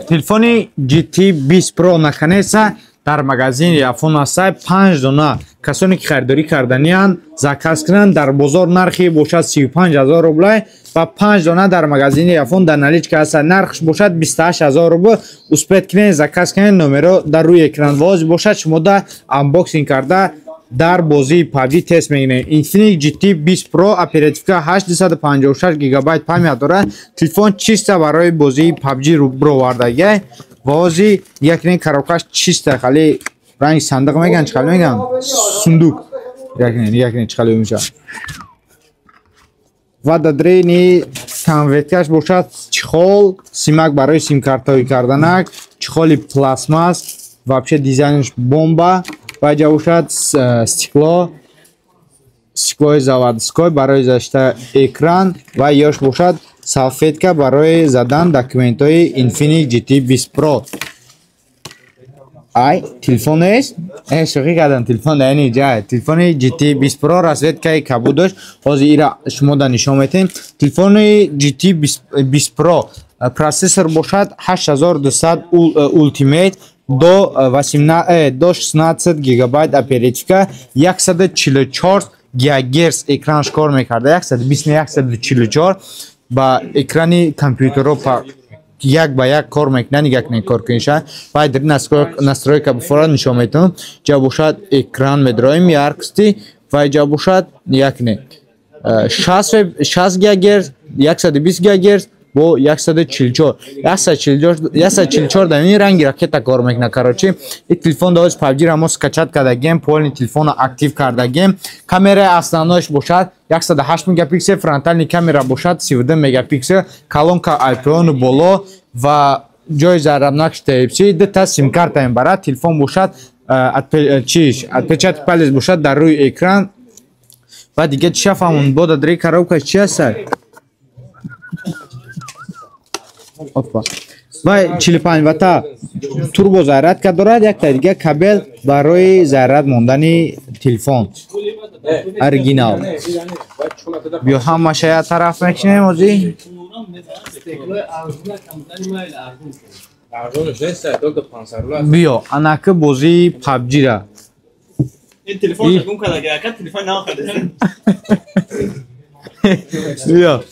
Телефони GT 20 Pro наконец-то дар магазини Яфон ҳастай, 5 дона. Касоне ки харидорӣ карданиянд, заказ кунанд. Дар бозор нархи бошад 35 000 рублай ва 5 дона дар магазини Яфон дар наличка ҳастад. Нархш бошад 28 000 рубл. Успеть кунед, заказ кунед, номеро дар рӯи экран воз бошад. Шумо да unboxing карда дар бозии PUBG тест мегирем. Infinix GT 20 Pro оперативка 8, 256 гигабайт память дорад. Телефон чисто барои бозии PUBG бировардагиай. Вози якне коробкаш чисто, хали ранги сандиқ меган, чӣ хали меган? Сундук. Якне чӣ хали мешавад. Ва дар дрени конверткаш бошад чехол, симак барои симкартҳои карданак, чехоли пластмасс, вообще дизайнш бомба. Ва ҷа бошад стекло, стеклои заводской барои зашта экран ва ёш бошад салфетка барои задан документҳои Infinix GT 20 Pro. Ай, телефон нест? Шӯхӣ кардам, телефон дар ини ҷай. Телефони GT 20 Pro расцветкаи кабуд дошт. Ҳозир ира шумо да нишон метем. Телефони GT 20 Pro процессор бошад 8200 Ultimate, до 18, до 16 гигабайт оперативка, 144 гигагерц экранш кор мекарда, 120 не, 144 ба экрани компютерро як ба як кор мекунад. Нигоҳ кунед, кор куниша. Баъд дар настройка бифора нишон метавон. Ҷа бошад экран медроем яркости ва ҷа бошад, нигоҳ кунед, 60 гигагерц, 120 гигагерц бо 144, 144 дар ин ранги ракета кор мекунад. Короче, ин телефон даоз PUBG ро мо скачать кардагем, полный телефонро актив кардагем. Камераи основноиш бошад 108 мегапиксел, фронтальный камера бошад 32 мегапиксел, колонка iPhone боло ва ҷои зарабнакш Type-C, дута симкарта мебарад. Телефон бошад чиш отпечаток палец бошад дар рӯи экран. Ва дига чиша фаҳмон бо дар коробка чи ҳаста? Опа. Ва 45 вата турбо зарядка дорад, якта дига кабел барои заряд мондани телефон. Оригинал. Биё ҳамаша як тараф мекунем озӣ. Биё, анаки бозии PUBG-ра. Ин телефон гум карда, ака телефон нахарда. Биё.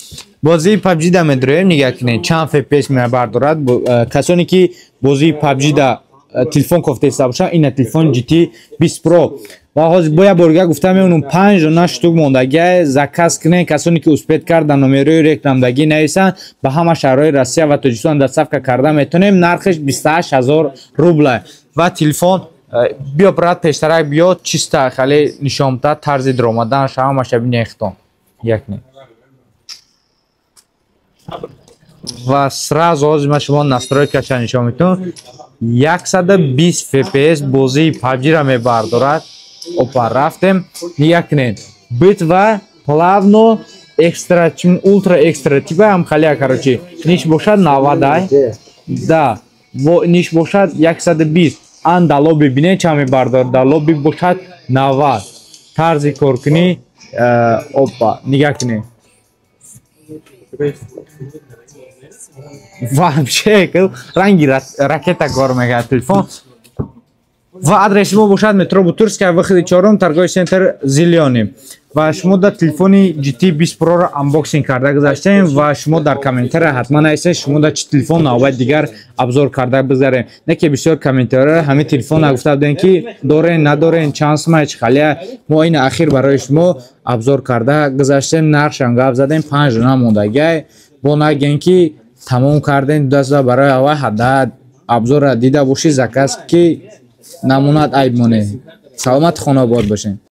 Бозии PUBG да медроем, нигоҳ кунед, чанд FPS мебардорад. Касоне ки бозии PUBG да телефон кофтаиста бошанд, ина телефон GT 20 Pro. Ва ҳозир бо як бор дига гуфта мемонам, 5 дона штук мондагиа, заказ кунед. Касоне ки успеть карда, номерои рекламдагӣ нависанд, ба ҳама шаҳрҳои Россия ва Тоҷикистон доставка карда метавонем. Нархаш 28 000 рубла. Ва телефон биё, брат, пештарак биё, чиста хеле нишон буда тарзи даромаданаш, ҳамаша бинехтон. Як не. Ва сразу ҳозир ман шумо настройкаша нишон метавонам. 120 FPS бозии PUBG-ра мебардорад. Опа, рафтем. Нигоҳ кунед. Битва плавно экстра, чим ултра экстра типа ҳам халия, короче. Ниш бошад 90 ай. Да, во ниш бошад 120. Ан да лобби бинед чанд мебардорад. Да лобби бошад 90. Тарзи коркунӣ, опа, нигоҳ кунед. Вообще, ранги ракета кор мекард телефон. Ва адреси мо бошад метро Бутырская, выходи чорум, торговый центр Зелёный. Ва шумо дар телефони GT 20 Pro-ро unboxing карда гузаштем ва шумо дар комментария ҳатман нависед, шумо дар чӣ телефон навбат дигар обзор карда бигзарем. Не ки бисёр комментариҳо ҳамин телефон гуфта будем ки дорен, надорен, чанд сумай, чӣ халия. Мо ин ахир барои шумо обзор карда гузаштем, нархшам гап задем, 5 дона мондагиай. Бо нагем ки тамом кардем, ду барои аввал ҳадда обзорро дида бошӣ, заказ ки намонад айб монед. Саломат, хонобод бошед.